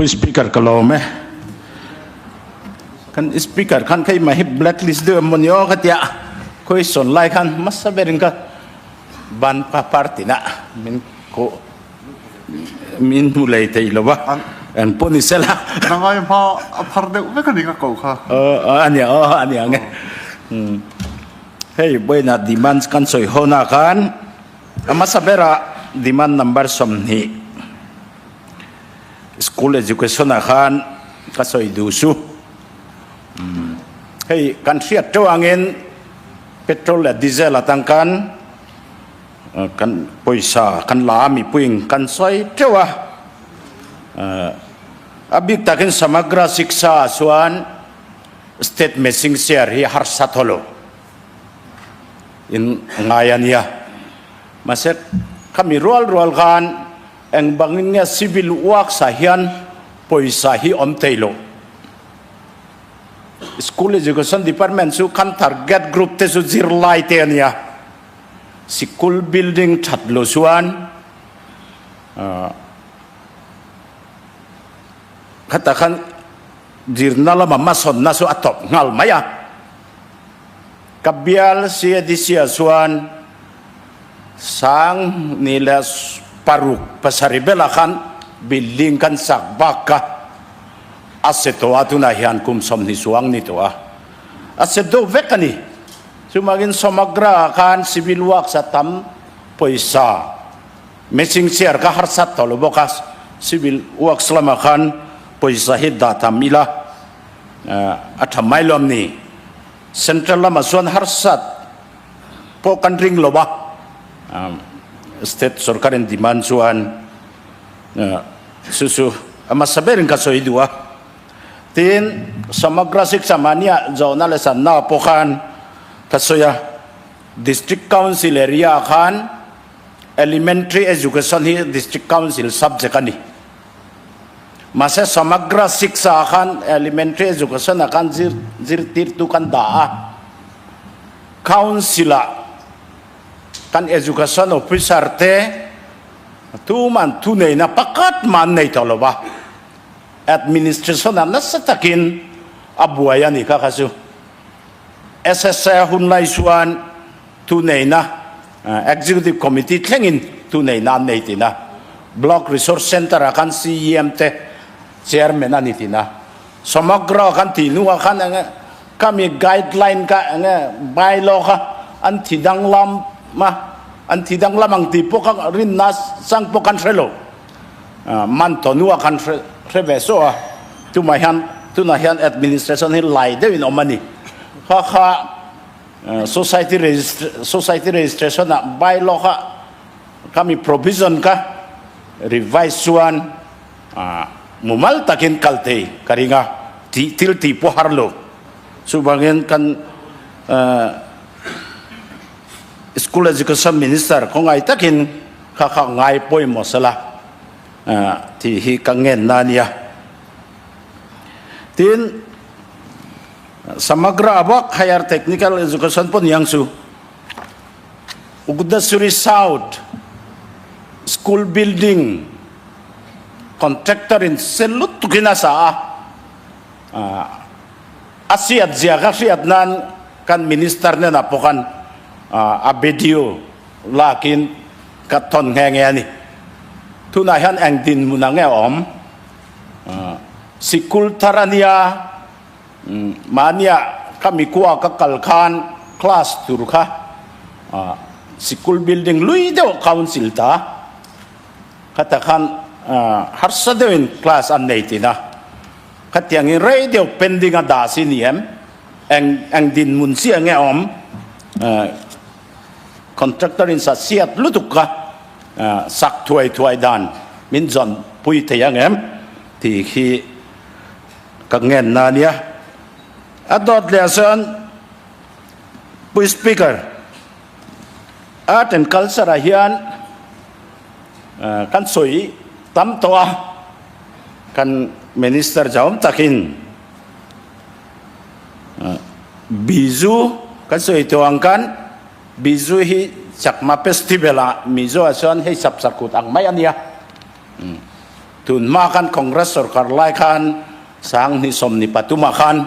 Pu Speaker ka lawm e. Kan Speaker khan keimah hi blacklist deuh em mawni aw ka tia question lai khan hmasa berin ka ban pa party na min ko min hmu lei thei lo va an pawh ni sela. Nangai hma a phar deuh vek a ni ka ko kha. A nia aw a nia ang e. Hei vawiinah demands kan sawi ho na khan a hmasa berah demand number 20 school education ah khan ka sawi duh su. Hei kan hriat teuh angin petrol leh diesel atang khan Kan pawisa kan la a mipuiin kan sawi teuh a, a bik takin Samagra Shiksha ah chuan state missing share hi harsa thaw lo in ngai a nia. Mahse khami rual rual khan eng bangin nge civil works ah hian pawisa hi awm thei lo. School Education Department chu kan target group te chu zirlai te a nia. Sikul building that lo chuan khata khan zirna lama hmasawnna chu a tawp nghal mai a. Ka bial CADC ah chuan sang ni leh paruk pasarih belah khan building kan sak bak ka a se tawh a, tunah hian kum 20 chuang ni tawh a, a se deuh vek a ni. Chuvangin Samagra ah khan civil works a tam pawisa machine chair kha harsat tawh lo bawk a, civil works lamah khan pawisa hi dah tam ila a tha mai lo ni. Central lamah chuan harsat pawh kan ring lo a, state sorkarin demand chuan chu chu a hmasa berin ka sawi duh a. Tin, Samagra Shiksha Mania zawhna leh sanna pawh khan ka sawi a, District Council area ah khan Elementary Education hi District Council subject a ni. Mahse Samagra Shiksha ah khan Elementary Education ah khan zir zirtirtu kan dah a, Council ah kan Education Officer te tuman thuneihna pakhat mah an nei tawh lo va. Administration ah nasa takin a buai a ni kha kha chu. SSA hun lai chuan thuneihna Executive Committee thlengin thuneihna an nei tin a. Block Resource Centre ah khan CEM te Chairman a ni tin a. Samagra kan tih hnuah khan enge khami guideline kha enge bylaw kha an thi danglam a, an thi danglam ang tih pawh kha rinna sang pawh kan hre lo. Man tawh hnuah khan hre ve saw a, tumah hian tunah hian administration hi lai deuhin awm a ni. Kha kha society society registration ah bylaw kha khami provision kha revise chuan mumal takin kal thei ka ring a, tih thil tih pawh har lo. Chuvangin kan school education minister khawngaih takin Kha kha ngai pawimawh sela tih hi ka ngenna a nia. Tin, Samagra bawk Higher Technical Education pawh niang chu Ugdasuri South School Building Contractor in sel lutukin a sa a, a siat zia ka hriat nan kan Minister hnenah pawh khan a video Lakin ka thawn nghe nghe a ni. Tunah hian eng dinhmun ang nge a awm? Sikul thar a nia, mahnia ka mikua ka kal khan class tur kha sikul building lui deuh council ta khata khan harsa deuhin class an nei tin a. Khatiangin rei deuh pending a dah si ni em? Eng eng dinhmun chiah nge a awm? Contractor in sa siat lutuk kha sak thuai thuai dan min zawn pui thei ang em tih khi ka ngen na ania. A dawt leh ah chuan Pu Speaker, Art and Culture ah hian kan sawi tam tawh a, kan Minister zahawm takin Bizu kan sawi tawh ang khan Bizu hi Chakma festival ah Mizo ah chuan hei sap sakut ang mai a nia. Tun hma khan Congress sorkar lai khan 2024 ah khan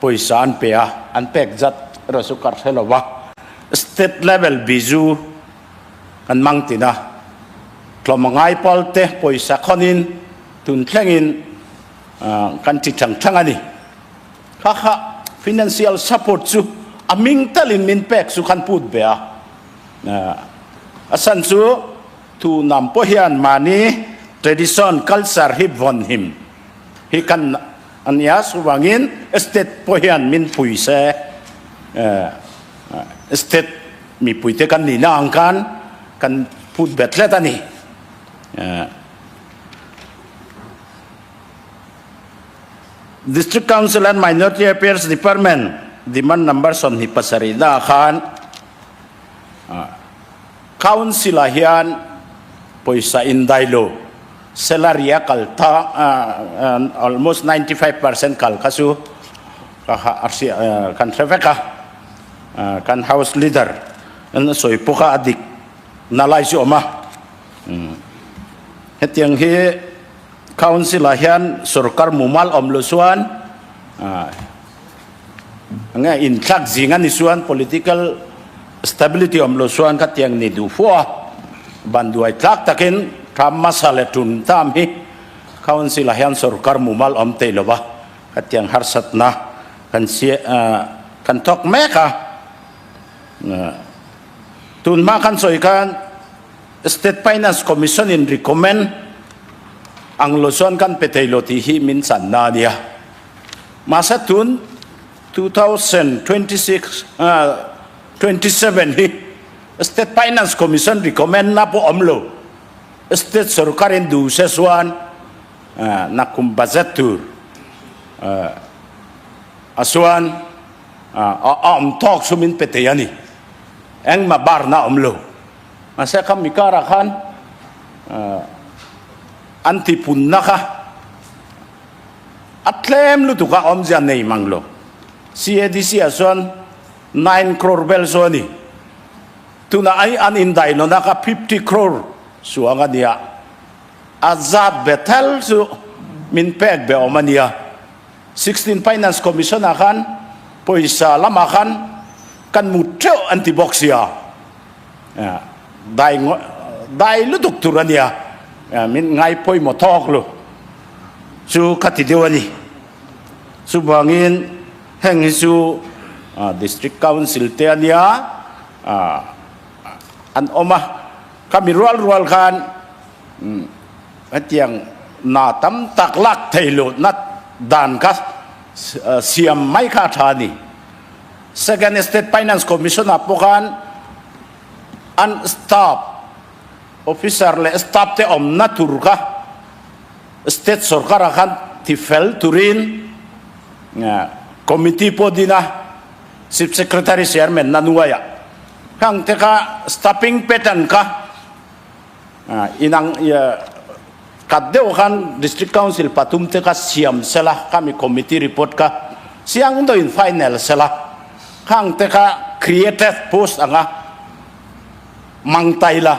pawisa an pe a, an pek zat erawh chu ka hre lo va. State level bizu kan mang tin a, tlawm a ngai pawl te pawisa khawnin tun thlengin kan ti thang thang a ni. Kha kha financial support chu a hming talin min pek chu khan put ve a. A san chu tu nam pawh hian mahni tradition culture hi vawn him hi kan a nia, chuvangin state pawh hian min pui se, state mipuite kan nihna ang khan kan put bet hlet a ni. District Council and Minority Affairs Department demand number 27 na ah khan Council ah hian pawisa indai lo salary a kal ta almost 95% kal kha chu kan hre vek a, kan house leader an sawi pawh kha a dik na lai chu a awm a. Hetiang hi Council ah hian sorkar mumal awm lo chuan nge inthlak zing a ni chuan political stability awm lo chuan khatiang ni duh fuh a, ban duai tlak takin ram hmasa leh tum tam hi Council ah hian sorkar mumal awm thei lo va, khatiang harsatna kan kan thawk mek a. Tun hma kan sawi khan State Finance Commission in recommend ang lo chuan kan pe thei lo tih hi min channa a nia. Mahse tun 2026 27 hi State Finance Commission recommend na pawh awm lo. State sorkar in duh se chuan nakum budget tur a chuan a awm tawk chu min pe thei a ni. Engmah barna awm lo. Mahse kha mi karah khan an tipunna kha a tlem lutuk a, awmzia nei mang lo. CADC ah chuan 9 crore vel chu a ni. Tunah ai an indaihnawn a kha 50 crore suang a nia. A zat be thel chu min pek be awm a nia. 16 Finance Commission ah khan pawisa lamah khan kan mut teuh an ti bawk sia. Dai dai lutuk tur a nia, min ngai pawimawh thawk lo chu ka ti deuh a ni. Chuvangin heng hi chu District Council te a nia an awm a, khami rual rual khan hetiang na tam tak lak thei lohna dan kha siam mai kha a tha a ni. Second State Finance Commission ah pawh khan an staff officer leh staff te awmna tur kha state sorkar ah khan ti fel turin committee pawh din a, Chief Secretary Chairman na nuaiah khang te kha staffing pattern kha inang kat deuh khan District Council pathum te kha siam sela khami committee report kha chiang deuhin final sela khang te kha created post anga mang tai la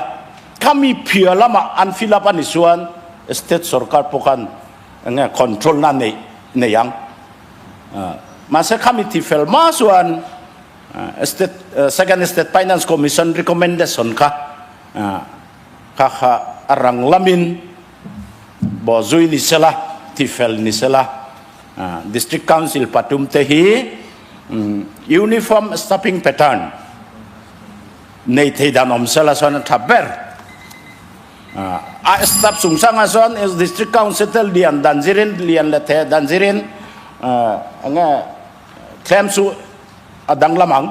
khami phia lama an fill up ani chuan state sorkar pawh khan enge control na nei nei ang mahse khami ti fel hma chuan state second state finance commission recommendation kha Kha kha a rang lamin bawhzui ni sela, tifel ni sela, District Council patum te hi uniform staffing pattern nei thei dan awm sela chuan a tha ber. A staff chungchangah chuan District Council te lian dan zirin, lian leh theh dan zirin enge thlem chu a danglam ang.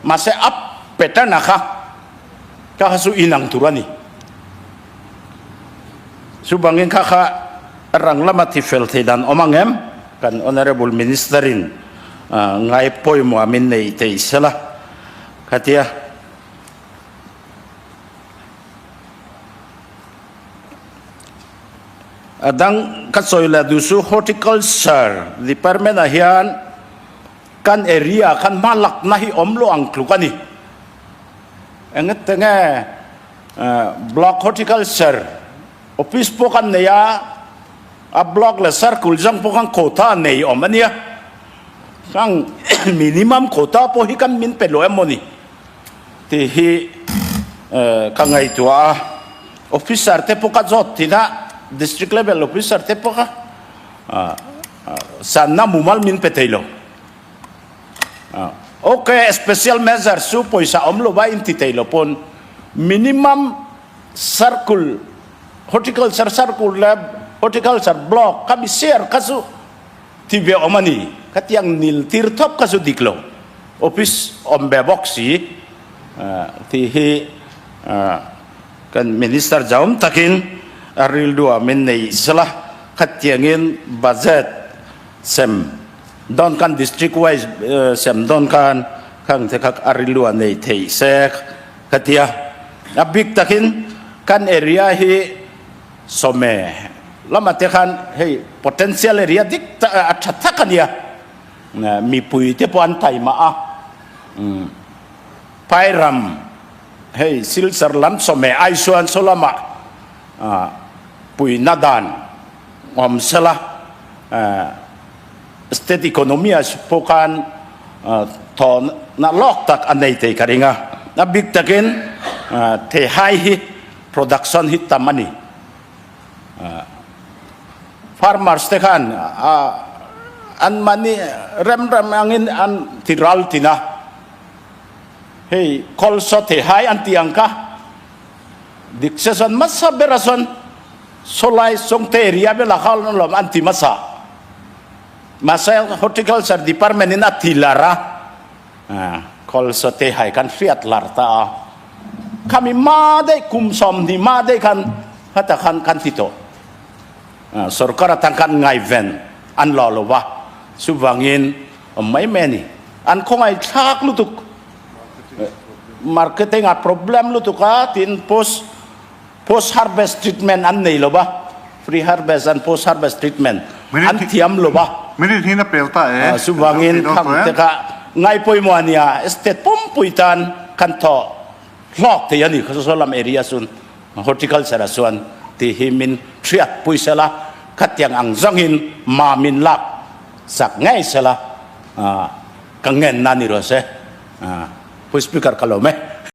Mahse a pattern a kha Kha kha chu inang tur a ni. Chuvangin kha kha rang lama ti fel thei dan awm ang em? Kan Honourable Minister in ngai pawimawh min nei thei sela khatia. A dang ka sawi leh duh chu Horticulture Department ah hian kan area khan hma lakna hi awm lo ang tluk a ni. Engte nge Block Horticulture Office pawh kan nei a, A block leh circle zawng pawh khan quota nei awm a nia. Khang minimum quota pawh hi kan min pe lo em maw ni tih hi ka ngaihtuah a. Officer te pawh ka zawt thin a, district level officer te pawh kha sanna mumal min pe thei lo. Ok, special measures chu pawisa awm lo va inti thei lo pawn minimum circle, horticulture circle leh horticulture block kha mi share kha chu ti ve awm a ni. Khatiang nil tir thawp kha chu dik lo. Office awm ve bawk si tih hi kan minister zahawm takin a rilru ah min nei zela khatiangin budget sem dawn khan district wise sem dawn khan khang te kha a rilru ah nei theih se khatia a bik takin kan area hi sawme lamah te khan hei potential area dik tak a tha tak a nia mipui te pawh an taima a phairam hei silchar lam sawme ai chuan saw lamah puina dan awm sela state economy ah pawh khan thawhna lawk tak a nei thei ka ring a, a bik takin theihai hi production hi tam a ni. Farmers te khan an mahni rem rem angin an ti ral tin a, hei kawlsaw theihai an tih ang kha dik se chuan hmasa berah chuan Sawlai Sawngte area velah kha an lawm an ti hmasa. Mahse Horticulture Department in a ti lar a, kawlsaw theihai kan hriat lar ta a. Khami hma daih kum 20 hma daih khan heta khan kan ti tawh. Sorkar atang khan ngaihven an lo lo va, chuvangin awm mai mai a ni. An khawngaihthlak lutuk, marketing a problem lutuk a tiin post post harvest treatment an nei lo va, pre harvest and post harvest treatment an thiam lo va. Minute hi na pel ta e. Chuvangin khang te kha ngaipawimawh a nia, state pumpui tan kan thawh hlawk thei a ni khaw lam area chuan horticulture ah chuan tih hi min hriat pui sela, khatiang ang zawngin ma min lak sak ngei sela ka ngenna ni rawh se. Pu Speaker ka lawm e.